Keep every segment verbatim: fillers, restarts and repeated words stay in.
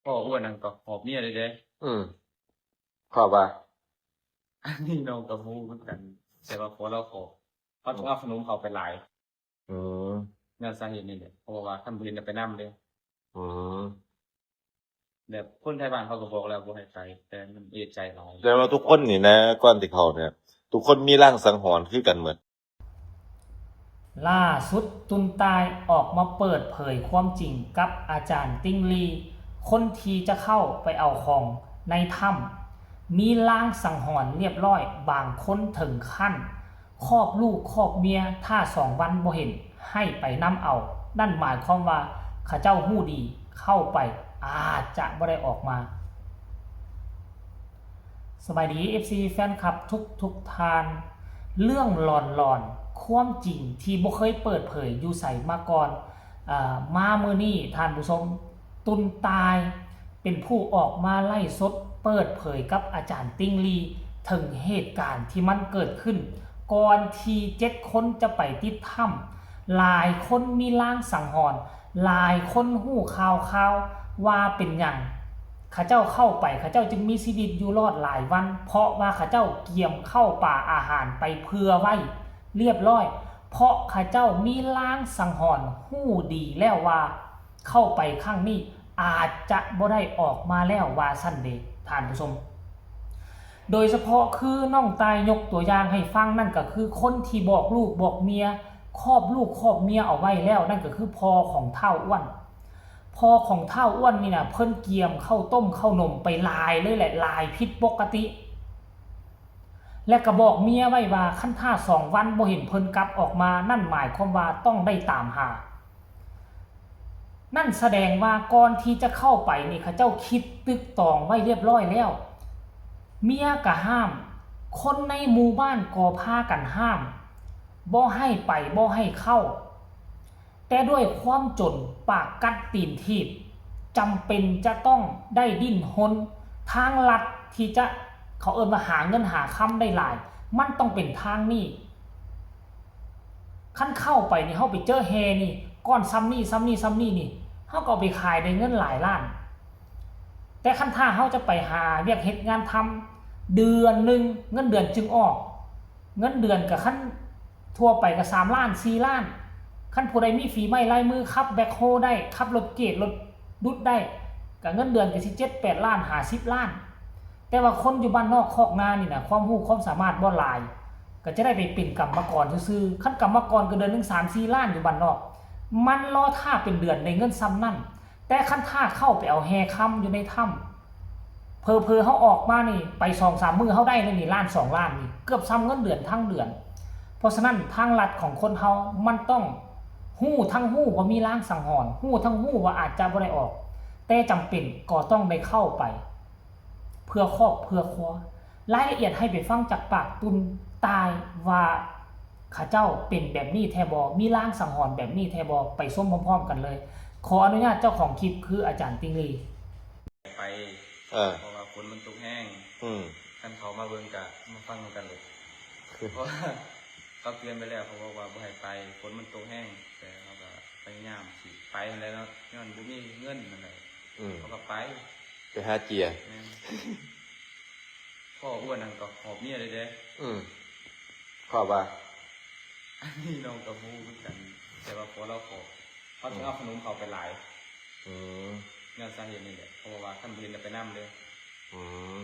พ่ออ้วนนั่นก็หอบเมียเลยเด้ อืม เพราะว่า อันนี้น้องก็บ่ฮู้คือกัน แต่ว่าพอลาวขอ เขาต้องเอาขนมเขาไปหลาย อืม ย้อนสาเหตุนี่แหละ เพราะว่าคันบ่เห็นก็ไปนำเด้ อืม แบบคนไทบ้านเขาก็บอกแล้วบ่ให้ไป แต่มันเอะใจหลาย แต่ว่าทุกคนนี่นะ ก่อนที่เขาเนี่ย ทุกคนมีลางสังหรณ์คือกันหมด ล่าสุดตุนตายออกมาเปิดเผยความจริงกับอาจารย์ติงลี คนที่จะเข้าไปเอาของในถ้ำ มีลางสังหรณ์เรียบร้อย บางคนถึงขั้น คอบลูกคอบเมีย ถ้าสองวันบ่เห็น ให้ไปนำเอา นั่นหมายความว่าเขาเจ้าฮู้ดี เข้าไปอาจจะบ่ได้ออกมา สบายดี เอฟซี แฟนคลับทุกทุกท่าน เรื่องหลอนๆ ความจริงที่บ่เคยเปิดเผยอยู่ไสมาก่อน อ่า มามื้อนี้ท่านผู้ชม ตุนตาย เป็นผู้ออกมาไลฟ์สดเปิดเผยกับอาจารย์ติงลี ถึงเหตุการณ์ที่มันเกิดขึ้น ก่อนที่เจ็ดคนจะไปติดถ้ำ หลายคนมีลางสังหรณ์ หลายคนฮู้ข่าวๆ ว่าเป็นหยังเขาเจ้าเข้าไป เขาเจ้าจึงมีชีวิตอยู่รอดหลายวัน เพราะว่าเขาเจ้าเกียมเข้าป่าอาหารไปเผื่อไว้เรียบร้อย เพราะเขาเจ้ามีลางสังหรณ์ฮู้ดีแล้วว่า เข้าไปครั้งนี้อาจจะบ่ได้ออกมาแล้วว่าซั่นเด้ท่านผู้ชม โดยเฉพาะคือน้องตายยกตัวอย่างให้ฟังนั่นก็คือคนที่บอกลูกบอกเมีย คอบลูกคอบเมียเอาไว้แล้ว นั่นก็คือพ่อของท้าวอ้วน พ่อของท้าวอ้วนนี่นะเพิ่นเกียมข้าวต้มข้าวนมไปหลายเลยแหละ หลายผิดปกติ และก็บอกเมียไว้ว่าคันถ้าสองวันบ่เห็นเพิ่นกลับออกมา นั่นหมายความว่าต้องได้ตามหา นั่นแสดงว่าก่อนที่จะเข้าไปนี่เขาเจ้าคิดตึกตองไว้เรียบร้อยแล้ว เมียก็ห้าม คนในหมู่บ้านก็พากันห้าม บ่ให้ไปบ่ให้เข้า แต่ด้วยความจนปากกัดตีนถีบ จำเป็นจะต้องได้ดิ้นรน ทางลัดที่จะ เขาเอิ้นว่าหาเงินหาคำได้หลาย มันต้องเป็นทางนี้ คันเข้าไปนี่ เฮาไปเจอแฮนี่ ก้อนซ่ำนี่ ซ่ำนี่ ซ่ำนี่นี่ เฮาก็เอาไปขายได้เงินหลายล้าน แต่คันถ้าเฮาจะไปหาเวียกเฮ็ดงานทำ เดือนหนึ่งเงินเดือนจึงออก เงินเดือนก็คันทั่วไปก็สามล้าน สี่ล้าน คันผู้ใดมีฝีไม้ลายมือ ขับแบ็คโฮได้ ขับรถเกรดรถดุดได้ ก็เงินเดือนก็สิเจ็ดแปดล้าน ห้าสิบล้าน แต่ว่าคนอยู่บ้านนอกคอกนานี่นะ ความรู้ความสามารถบ่หลาย ก็จะได้ไปเป็นกรรมกรซื่อๆ คันกรรมกรก็เดือนหนึ่งสามสี่ล้านอยู่บ้านนอก มันรอท่าเป็นเดือนได้เงินซ่ำนั่น แต่คันถ้าเข้าไปเอาแฮคำอยู่ในถ้ำ เผลอๆ เฮาออกมานี่ ไปสองสามมื้อเฮาได้เลยนี่ ล้านสองล้านนี่ เกือบซ่ำเงินเดือนทั้งเดือน เพราะฉะนั้นทางลัดของคนเฮามันต้องฮู้ทั้งฮู้ว่ามีลางสังหรณ์ ฮู้ทั้งฮู้ว่าอาจจะบ่ได้ออก แต่จำเป็นก็ต้องได้เข้าไป เพื่อครอบเพื่อครัว รายละเอียดให้ไปฟังจากปากตุนตายว่าเขาเจ้าเป็นแบบนี้แท้บ่ มีลางสังหรณ์แบบนี้แท้บ่ ไปชมพร้อมๆ กันเลย ขออนุญาตเจ้าของคลิปคืออาจารย์ติงลี ไป เออ เพราะว่าฝนมันตกแฮง อืม คันเขามาเบิ่งก็มาฟังนำกันเลย เพราะว่าเขาเตือนไปแล้ว เขาบอกว่าบ่ให้ไป ฝนมันตกแฮง แต่เขาก็พยายามสิไปนั่นแหละเนาะ ย้อนบ่มีเงินนั่นแหละ อืม เขาก็ไป ไปหาเจีย แม่น พ่ออ้วนนั่นก็หอบเมียเลยเด้ อืม เพราะว่า อันนี้น้องก็บ่ฮู้คือกัน แต่ว่าพอลาวขอ เขาต้องเอาขนมเขาไปหลาย อืม ย้อนสาเหตุนี่แหละ เพราะว่าคันบ่เห็นก็ไปนำเด้ อืม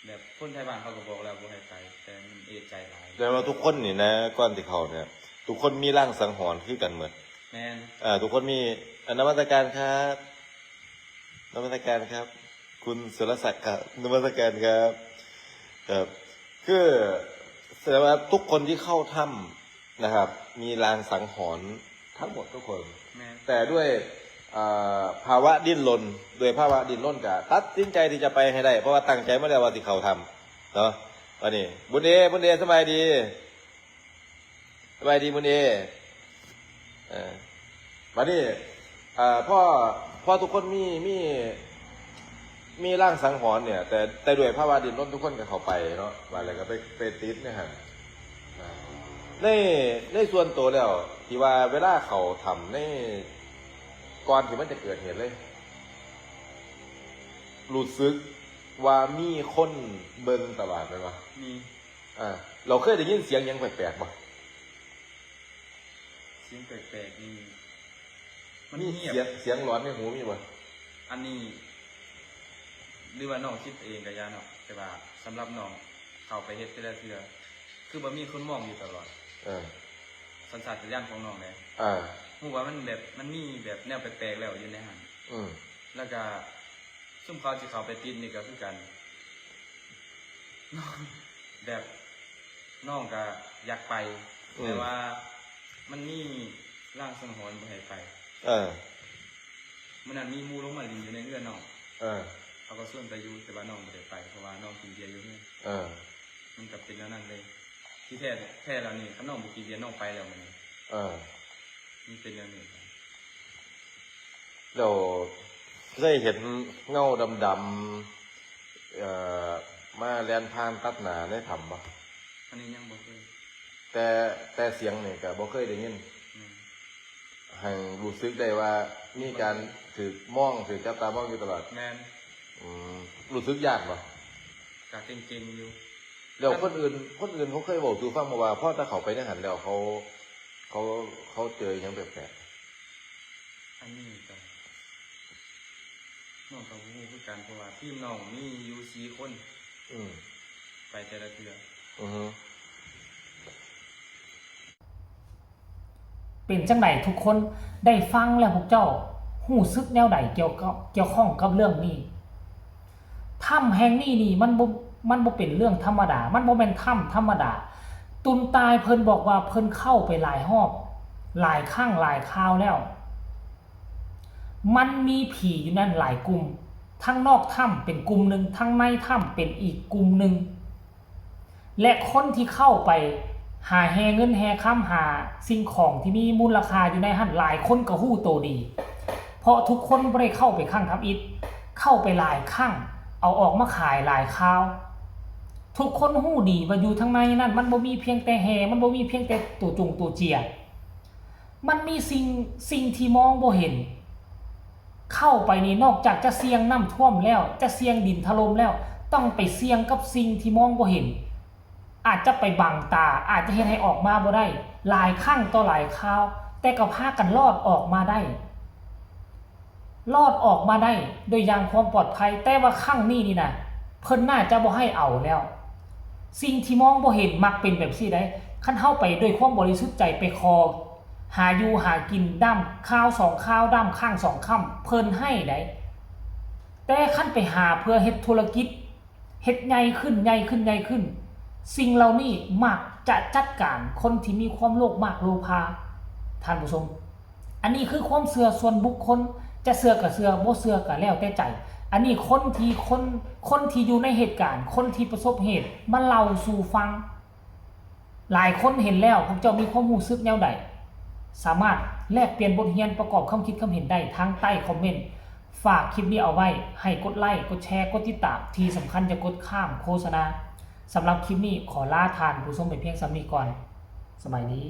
แบบคนไทบ้านเขาก็บอกแล้วบ่ให้ไป แต่มันเอะใจหลาย แต่ว่าทุกคนนี่นะ ก่อนที่เขาเนี่ย ทุกคนมีลางสังหรณ์คือกันหมด แม่น อ่า ทุกคนมี อ่ะ นมัสการครับ นมัสการครับ คุณสุรศักดิ์ครับ นมัสการครับ ครับ คือแสดงว่าทุกคนที่เข้าถ้ำนะครับ มีลางสังหรณ์ทั้งหมดทุกคน แม่น แต่ด้วย เอ่อ ภาวะดิ้นรน ด้วยภาวะดิ้นรนก็ตัดสินใจที่จะไปให้ได้ เพราะว่าตั้งใจมาแล้วว่าสิเข้าถ้ำเนาะ วันนี้ บุญเอ บุญเอ สบายดี สบายดี บุญเอ เออ วันนี้ เอ่อ พ่อ พ่อทุกคนมี มี มีลางสังหรณ์เนี่ย แต่ แต่ด้วยภาวะดิ้นรนทุกคนก็เข้าไปเนาะ ว่าแล้วก็ไป ไปติดเนี่ยฮะ อ่า ใน ในส่วนตัวแล้ว ที่ว่าเวลาเข้าถ้ำใน ก่อนที่มันจะเกิดเหตุเลย รู้สึกว่ามีคนเบิ่งตลอดเลยปะ มี อ่า เราเคยได้ยินเสียงหยังแปลกๆบ่ เสียงแปลกๆนี่มัน มี เงียบ เสียงเสียงหลอนในหูมีบ่ อันนี้ หรือว่าน้องคิดเองก็อย่าเนาะ แต่ว่าสำหรับน้องเข้าไปเฮ็ดแต่ละเทื่อ คือบ่มีคนมองอยู่ตลอด เออ สัญชาตญาณของน้องเลย อ่า ฮู้ว่ามันแบบมันมีแบบแนวแปลกๆแล้วอยู่ในหั้น อืม แล้วก็ซุมเขาที่เขาไปติดนี่ก็คือกัน แบบน้องก็อยากไป อืม แต่ว่ามันมีลางสังหรณ์บ่ให้ไป เออ มื้อนั้นมีหมู่ลงมาหลิ้นอยู่ในเฮือนน้อง เออ เขาก็ชวนไปอยู่แต่ว่าน้องบ่ได้ไปเพราะว่าน้องกินเบียร์อยู่เฮือน เออ มันก็เป็นแนวนั้นเลย ที่แท้แท้แล้วนี่คันน้องบ่กินเบียร์น้องไปแล้วมื้อนี้ เออ มันเป็นแนวนี้ เราเคยเห็นเงาดำๆเอ่อมาแล่นผ่านตัดหน้าในถ้ำบ่ อันนี้ยังบ่เคย แต่แต่เสียงนี่ก็บ่เคยได้ยิน อืม ให้รู้สึกได้ว่ามีการถืกมองถืกจับตามองอยู่ตลอด แมน อืมรู้สึกยากบ่ กะเก่งๆอยู่ แล้วคนอื่นคนอื่นเขาเคยบอกตูฟังมาว่าพอถ้าเขาไปในหันแล้วเขา เขาเขาเจออย่างแปลก อันนี้ก็น้องก็บ่ฮู้คือกันเพราะว่าทีมน้องมีอยู่สี่คน ๆอืม ไปแต่ละเทื่อ อือฮึ เป็นจังไดทุกคนได้ฟังแล้วพวกเจ้ารู้สึกแนวใดเกี่ยวกับเกี่ยวข้องกับเรื่องนี้ ถ้ำแห่งนี้นี่มันบ่มันบ่เป็นเรื่องธรรมดา มันบ่แม่นถ้ำธรรมดา ตุนตายเพิ่นบอกว่าเพิ่นเข้าไปหลายรอบ หลายครั้งหลายคราวแล้ว มันมีผีอยู่นั่นหลายกลุ่ม ทั้งนอกถ้ำเป็นกลุ่มหนึ่ง ทั้งในถ้ำเป็นอีกกลุ่มหนึ่ง และคนที่เข้าไปหาแฮเงินแฮคำหาสิ่งของที่มีมูลค่าอยู่ในหั้นหลายคนก็ฮู้โตดี เพราะทุกคนบ่ได้เข้าไปครั้งทำอิฐ เข้าไปหลายครั้ง เอาออกมาขายหลายคราว ทุกคนฮู้ดีว่าอยู่ทางในนั่นมันบ่มีเพียงแต่แฮ มันบ่มีเพียงแต่ตัวจงตัวเจีย มันมีสิ่งสิ่งที่มองบ่เห็น เข้าไปนี่นอกจากจะเสี่ยงน้ำท่วมแล้ว จะเสี่ยงดินถล่มแล้ว ต้องไปเสี่ยงกับสิ่งที่มองบ่เห็น อาจจะไปบังตา อาจจะเฮ็ดให้ออกมาบ่ได้ หลายครั้งต่อหลายคราว แต่ก็พากันรอดออกมาได้ รอดออกมาได้โดยอย่างความปลอดภัย แต่ว่าครั้งนี้นี่นะ เพิ่นน่าจะบ่ให้เอาแล้ว สิ่งที่มองบ่เห็นมักเป็นแบบซี่ได๋ คันเฮาไปด้วยความบริสุทธิ์ใจไปขอ หาอยู่หากินด้ามคาวสองคาว ด้ามข้างสองค่ำ เพิ่นให้ได๋ แต่คันไปหาเพื่อเฮ็ดธุรกิจ เฮ็ดใหญ่ขึ้น ใหญ่ขึ้น ใหญ่ขึ้น สิ่งเหล่านี้มักจะจัดการคนที่มีความโลภมากโลภา ท่านผู้ชม อันนี้คือความเชื่อส่วนบุคคล จะเชื่อก็เชื่อ บ่เชื่อก็แล้วแต่ใจ อันนี้คนที่คน คนที่อยู่ในเหตุการณ์ คนที่ประสบเหตุ มาเล่าสู่ฟัง หลายคนเห็นแล้ว พวกเจ้ามีความรู้สึกแนวใด สามารถแลกเปลี่ยนบทเรียนประกอบความคิดความเห็นได้ทางใต้คอมเมนต์ ฝากคลิปนี้เอาไว้ ให้กดไลค์ กดแชร์ กดติดตาม ที่สำคัญอย่ากดข้ามโฆษณา สำหรับคลิปนี้ขอลาท่านผู้ชมไปเพียงส่ำนี้ก่อน สบายดี